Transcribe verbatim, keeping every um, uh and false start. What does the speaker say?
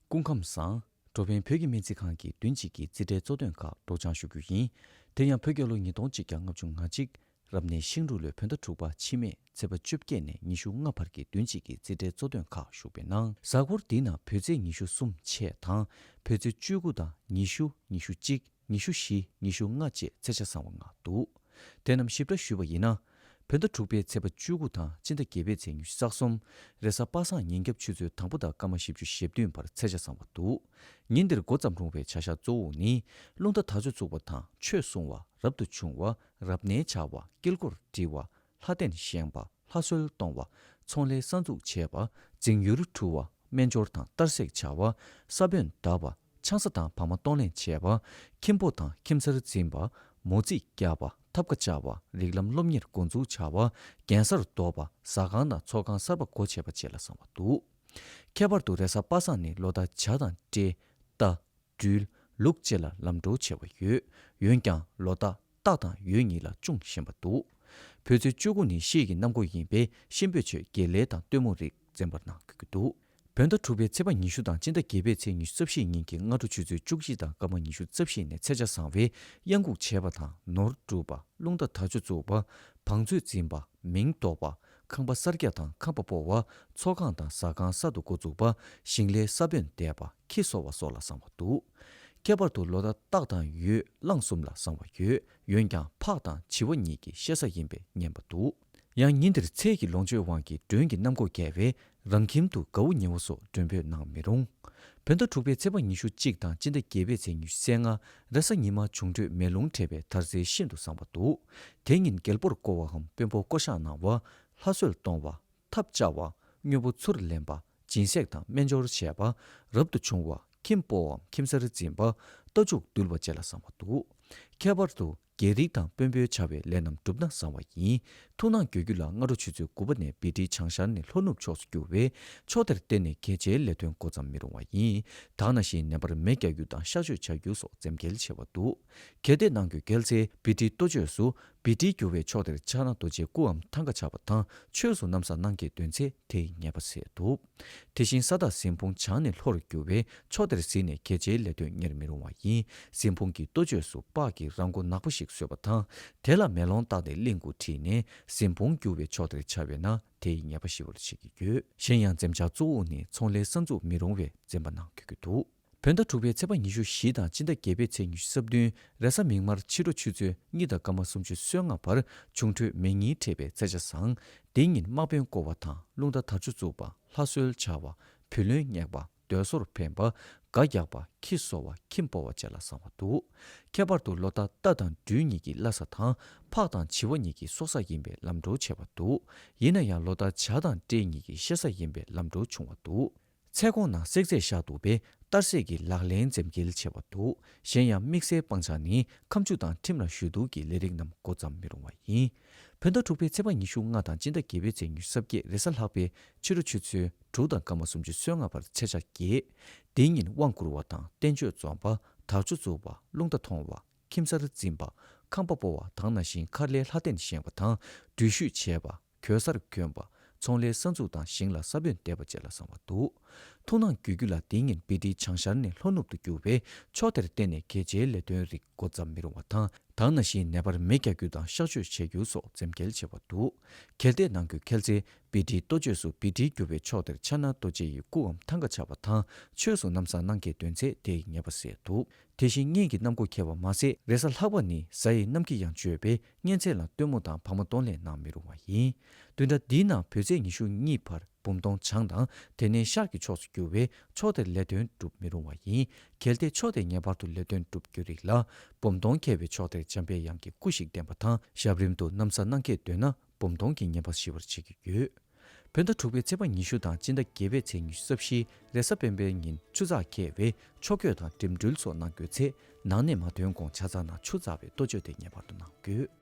སྐུ་ཁམས་བཟང་། འགྲོ་ཕན་བོད་ཀྱི་སྨན་རྩིས་ཁང་གི་བདུན་གཅིག་གི་རྩིས་ཁྲའི་གཙོ་དོན་ཁག་སྒྲོག་སྦྱང་ཞུ་རྒྱུ་ཡིན། དེ་ཡང་བོད་རྒྱལ་ལོ་ཉིས་སྟོང་གཅིག་བརྒྱ་ལྔ་བཅུ་ང་གཅིག་རབ་གནས་ཤིང་འབྲུག་ལོའི་བོད་ཟླ་དྲུག་པ་ཕྱི་མའི་ཚེས་པ་བཅོ་བརྒྱད་ནས་ཉི་ཤུ་ལྔ་བར་གྱི་བདུན་གཅིག་གི་རྩིས་ཁྲའི་གཙོ་དོན་ཁག་ཞུགས་པའི་ནང་། གཟའ་འཁོར་འདིའི་ནང་བོད་ཚེས་ཉི་ཤུ་གསུམ་ཆད་དང་། བོད་ཚེས་བཅུ་དགུ་དང་ཉི་ཤུ། ཉི་ཤུ་གཅིག་ཉི་ཤུ་བཞི། ཉི་ཤུ་ལྔ་བཅས་ཚེས་ཆ་ཚང་བ་ལྔ་འདུག་དེ་རྣམས་ཞིབ་ཕྲ་ཞུས་པ་ཡིན་ན། བོད་ཟླ་དྲུག་པའི་ཚེས་པ་བཅུ་དགུ་དང་སྤྱི་ཟླ་བརྒྱད་པའི་ཚེས་ཉི་ཤུ་རྩ་གསུམ། རེས་གཟའ་པ་སངས་ཉིན་རྒྱབ་ཆུ་ཚོད་དང་པོ་དང་སྐར་མ་བཞི་བཅུ་ཞེ་བདུན་བར་ཚེས་ཆ་ཚང་བ་འདུག་ཉིན་འདིར་འགོ་བརྩམས་རུང་བའི་བྱ་གཞག་གཙོ་བོ་ནི། རླུང་རྟ་དར་ལྕོག་བཙུགས་པ་དང་ཆོས་གསུང་བ། རབ་ཏུ་བྱུང་བ། རབ་གནས་བྱ་བ། དཀྱིལ་འཁོར་འབྲི་བ། ལྷ་རྟེན་བཞེངས་པ། ལྷ་གསོལ་གཏོང་བ། ཚོང་ལས་གསར་འཛུགས་བྱས་པ། རྫིང་ཡུར་འཁྲུ་བ། སྨན་སྦྱོར་དང་གཏར་སྲེག་བྱ་བ། ས་བོན་བརྡབ་པ། ཆང་ས་དང་བག་མ་གཏོང་ལེན་བྱས་པ། ཁྱིམ་སྤོ་དང་ཁྱིམ་གསར་འཛིན་པ། མོ་རྩིས་རྒྱག་པ། ཐབ་ཀ་བཅའ་བ། རིགས་ལམ་སློབ་གཉེར་འགོ་འཛུགས་བྱ་བ། རྒྱན་གསར་འདོགས་པ། ཟ་ཁང་དང་ཚོགས་ཁང་གསར་པ་སྒོ་ཕྱེ་བ་བཅས་ལ་བསམ་པ་འདུག་ཁྱད་པར་དུ་རེས་གཟའ་པ་སངས་ནི་ལོ་རྟགས་བྱ་དང་སྤྲེལ། རྟ། སྦྲུལ། ལུག་བཅས་ལ་ལམ་འགྲོ་ཆེ་བ་ཡོད། འོན་ཀྱང་ལོ་རྟགས་རྟ་དང་ཡོས་གཉིས་ལ་ཅུང་ཞན་པ་འདུག་བོད་ཚེས་བཅུ་དགུ་ནི་ཤེལ་གྱི་གནམ་སྒོ་ཡིན་པས་གཤིན་པོའི་ཆོས་དགེ་ལས་དང་སྟོན་མོ་རིགས་འཛེམ་པར་གནང་དགོས་ཀྱི་འདུག་བོད་ཟླ་དྲུག་པའི་ཚེས་པ་ཉི་ཤུ་དང་སྤྱི་ཟླ་བརྒྱད་པའི་ཚེས་ཉི་ཤུ་རྩ་བཞི་ཉིན་གྱི་སྔ་དྲོ་ཆུ་ཚོད་བཅུ་གཅིག་དང་སྐར་མ་ཉི་ཤུ་རྩ་བཞི་ནས་ཚེས་ཆ་བཟང་བའི་གཡང་འགུགས་བྱེད་པ་དང་ནོར་སྒྲུབ་པ། རླུང་རྟ་དར་ལྕོག་བཙུགས་པ། བང་མཛོད་འཛིན་པ། མིང་འདོགས་པ། ཁང་པ་གསར་རྒྱག་དང་ཁང་པ་སྤོ་བ། ཚོགས་ཁང་དང་ཟ་ཁང་གསར་དུ་འགོ་འཛུགས་པ། ཞིང་ལས་ས་བོན་འདེབས་པ། ཁྱི་གསོ་བ་སོགས་ལ་བཟང་བ་འདུག་ཁྱད་པར་དུ་ལོ་རྟགས་སྟག་དང་ཡོས་གླང་གསུམ་ལ་བཟང་བ་ཡོད། འོན་ཀྱང་ཕག་དང་བྱི་བ་གཉིས་ཀྱི་བཤད་ས་ཡིན་པས་ངན་པ་འདུག་ཡང་ཉིན་འདིར་ཚལ་གྱི་ལོངས་སྤྱོད་དབང་གིས་མགྲོན་གྱི་གནམ་སྒོ་བརྒྱབ་པས་རང་ཁྱིམ་དུ་དགའ་བོ་ཉེ་བོ་སོགས་མགྲོན་འབོད་གནང་མི་རུང་། བོད་ཟླ་དྲུག་པའི་ཚེས་པ་ཉི་ཤུ་གཅིག་དང་སྤྱི་ཟླ་བརྒྱད་པའི་ཚེས་ཉི་ཤུ་རྩ་ལྔ། རེས་གཟའ་ཉི་མ་འབྱུང་འཕྲོད་མེ་རླུང་འཕྲད་པས་དར་ཚིལ་ཤིན་ཏུ་བཟང་བ་འདུག་དེ་ཉིན་རྒྱལ་པོར་བསྐོ་བའམ་དཔོན་པོ་བསྐོ་གཞག་གནང་བ། ལྷ་གསོལ་གཏོང་བ། ཐབ་བཅའ་བ། དངོས་པོ་ཚུར་ལེན་པ། སྦྱིན་སྲེག་དང་སྨན་སྦྱོར་བྱས་པ། རབ་ཏུ་བྱུང་བ། ཁྱིམ་སྤོ་བའམ་ཁྱིམ་གསར་འཛིན་པ། རྟ་ཕྱུགས་འདུལ་བ་བཅས་ལ་བཟང་བ་འདུག་ཁྱད་པར་དུ་རྒྱལ་རིགས་དང་དཔོན་པོའི་བྱ་བའི་ལས་རྣམས་བསྒྲུབས་ན་བཟང་བ་ཡིན། ཐུགས་སྣང་དགོས་རྒྱུ་ལ་སྔ་དྲོ་ཆུ་ཚོད་དགུ་པ་ནས་བི་ཏི་བྱང་ཤར་ནས་ལྷོ་ནུབ་ཕྱོགས་སུ་རྒྱུ་བས་ཕྱོགས་དེར་བརྟེན་ནས་གལ་ཆེའི་ལས་དོན་འགོ་བརྩམ་མི་རུང་བ་ཡིན། ད་ནང་བཞིན་ནད་པར་མེ་རྒྱག་རྒྱུ་དང་གཤག་བཅོས་བྱ་རྒྱུ་སོགས་འཛེམ་གེལ་ཆེ་བ་འདུག་གལ་ཏེ་གནང་དགོས་གལ་ཚེ་བི་ཏི་གཏོ་བཅོས་སུ་བི་ཏི་རྒྱུ་བའི་ཕྱོགས་དེར་ཕྱག་ན་རྡོ་རྗེའི་སྐུའམ་ཐང་ཀ་ཆགས་པ་དང་ཆོས་སུ་ན་བཟའ་གནང་གི་དོན་ཚེ་དེ་ཡི་ཉེས་པ་སེལ་ཐུབ། དེ་བཞིན་ས་བདག་གཟིམ་དཔུང་བྱང་ནས་ལྷོར་རྒྱུ་བས་ཕྱོགས་དེར་གཟིགས་ནས་གལ་ཆེའི་ལས་དོན་གཉེར་མི་རུང་བ་ཡིན། གཟིམ་དཔུང་གི་གཏོ་བཅོས་སུ་སྤགས་ཀྱི་ར་མགོ་ནག་པོ་ཞིག་བཟོས་པ་དང་དེ་ལ་མེ་ལོང་བཏགས་ཏེ་གླིང་དགུ་ཁྲིད་ནས་གཟིམ་དཔུང་རྒྱུ་བའི་ཕྱོགས་དེར་བྱ་བས་ན་དེ་ཡི་ཉེས་པ་ཞི་བར་བྱེད་ཀྱི་ཡོད། གཞན་ཡང་འཛེམ་བྱ་གཙོ་བོ་ནི་ཚོང་ལས་གསར་འཛུགས་མི་རུང་བས་འཛེམ་པ་གནང་དགོས་ཀྱི་འདུག་བོད་ཟླ་དྲུག་པའི་ཚེས་པ་ཉི་ཤུ་བཞི་དང་སྤྱི་ཟླ་བརྒྱད་པའི་ཚེས་ཉི་ཤུ་རྩ་བདུན། རེས་གཟའ་མིག་དམར་ཕྱི་དྲོ་ཆུ་ཚོད་གཉིས་དང་སྐར་མ་སུམ་ཅུ་སོ་ལྔ་བར་འབྱུང་འཕྲོད་མེ་གཉིས་འཕྲད་པའི་ཚེས་ཆ་བཟང་། དེ་ཉིན་དམག་དཔོན་བསྐོ་བ་དང་རླུང་རྟ་དར་ལྕོག་བཙུགས་པ། ལྷ་གསོལ་བྱ་བ། བུ་ལོན་བསྙེགས་པ། སྡོད་སོར་འཕེན་པ། སྒ་རྒྱག་པ། ཁྱི་གསོ་བ། ཁྱིམ་སྤོ་བ་བཅས་ལ་བཟང་བ་འདུག་ཁྱད་པར་དུ་ལོ་རྟགས་རྟ་དང་སྦྲུལ་གཉིས་ཀྱི་བླ་གཟའ་དང་ཕག་དང་བྱི་བ་གཉིས་ཀྱི་སྲོག་གཟའ་ཡིན་པས་ལམ་འགྲོ་ཆེ་བ་འདུག་ཡིན་ན་ཡང་ལོ་རྟགས་བྱ་དང་སྤྲེལ་གཉིས་ཀྱི་གཤེད་གཟའ་ཡིན་པས་ལམ་འགྲོ་ཆུང་བ་འདུག་ཚལ་གོང་ན་བསྲེག་རྫས་བཞག་འདུག་པས་གཏར་སྲེག་གི་ལག་ལེན་འཛེམ་གེལ་ཆེ་བ་འདུག་གཞན་ཡང་དམིགས་བསལ་སྤང་བྱ་ནི་ཁ་མཆུ་དང་ཁྲིམས་ལ་ཞུ་གཏུག་གི་ལས་རིགས་རྣམས་འགོ་བརྩམ་མི་རུང་བ་ཡིན། བོད་ཟླ་དྲུག་པའི་ཚེས་པ་ཉི་ཤུ་ལྔ་དང་སྤྱི་ཟླ་བརྒྱད་པའི་ཚེས་ཉི་ཤུ་རྩ་བརྒྱད་རེས་གཟའ་ལྷག་པའི་ཕྱི་དྲོ་ཆུ་ཚོད་དྲུག་དང་སྐར་མ་སུམ་ཅུ་སོ་ལྔ་བར་ཚེས་ཆ་རྒྱས། དེ་ཉིན་དབང་བསྐུར་བ་དང་བསྟན་བཅོས་འཛོམས་པ། དར་ལྕོག་བཙུགས་པ། རླུང་རྟ་མཐོང་བ། ཁྱིམ་གསར་འཛིན་པ། ཁང་པ་སྤོ་བ་དང་ནང་བཞིན་མཁར་ལས་ལྷ་རྟེན་བཞེངས་པ་དང་འགྲུལ་བཞུད་བྱས་པ། གོས་གསར་གྱོན་པ། ཚོང་ལས་གསར་འཛུགས་དང་ཞིང་ལ་ས་བོན་འདེབས་པ་བཅས་ལ་བཟང་བ་འདུག་ཐུགས་སྣང་དགོས་རྒྱུ་ལ་དེ་ཉིན་བི་ཏི་བྱང་ཤར་ནས་ལྷོ་ནུབ་ཏུ་རྒྱུ་བས་ཕྱོགས་དེར་བརྟེན་ནས་གལ་ཆེའི་ལས་དོན་རིགས་འགོ་བརྩམ་མི་རུང་བ་དང་། དེ་ནང་བཞིན་ནད་པར་མེ་རྒྱག་རྒྱུ་དང་གཤག་བཅོས་བྱེད་རྒྱུ་སོགས་འཛེམ་གེལ་ཆེ་བ་འདུག་གལ་ཏེ་གནང་དགོས་གལ་ཚེ་བི་ཏི་གཏོ་བཅོས་སུ་བི་ཏི་རྒྱུ་བའི་ཕྱོགས་དེར་ཕྱག་ན་རྡོ་རྗེ་ཡི་སྐུའམ་ཐང་ཀ་ཆགས་པ་དང་ཆོས་སུ་ན་བཟའ་གནང་གི་དོན་ཚེ་དེ་ཡི་ཉེས་པ་སེལ་ཐུབ། དེ་བཞིན་གཉེན་གྱི་གནམ་སྒོ་འཁེལ་བ་མ་ཟད་རེས་གཟའ་ལྷག་པ་ནི་གཟའ་ཡི་གནམ་གྱི་ཡང་བཅོས་པས་གཉེན་ཚན་ལ་སྟོན་མོ་དང་བག་མ་གཏོང་ལེན་གནང་མི་རུང་བ་ཡིན། བདུན་ཕྲག་འདིའི་ནང་བོད་ཚེས་ཉི་ཤུ་གཉིས་བར་འབུམ་སྟོང་བྱང་དང་དེ་ནས་ཤར་གྱི་ཕྱོགས་སུ་རྒྱུ་བས་ཕྱོགས་དེར་ལས་དོན་སྒྲུབ་མི་རུང་བ་ཡིན། གལ་ཏེ་ཕྱོགས་དེར་ངེས་པར་དུ་ལས་དོན་སྒྲུབ་རྒྱུ་རིགས་ལ་འབུམ་སྟོང་འཁེལ་བའི་ཕྱོགས་དེར་འཇམ་པའི་དབྱངས་ཀྱི་སྐུ་ཞིག་བསྟན་པ་དང་ཞབས་རིམ་དུ་ན་བཟའ་གནང་གི་འདོད་ན་འབུམ་སྟོང་གི་ཉེས་པ་ཞི་བར་བྱེད་ཀྱི་ཡོད། བོད་ཟླ་དྲུག་པའི་ཚེས་པ་ཉི་ཤུ་དང་སྤྱི་ཟླ་བརྒྱད་པའི་ཚེས་ཉི་ཤུ་རྩ་བཞི་རེས་གཟའ་སྤེན་པའི་ཉིན་ཆུ་ཚགས་འཁེལ་བས་ཕྱོགས་བསྐྱོད་དང་འགྲིམ་འགྲུལ་སོགས་གནང་དགོས་ཚེ་ནང་ནས་མ་ཐོན་གོང་ཆ་ཚང་ནང་ཆུ་ཚགས་པའི་གཏོ་བཅོས་དེ་ངེས་པར་དུ་གནང་དགོས།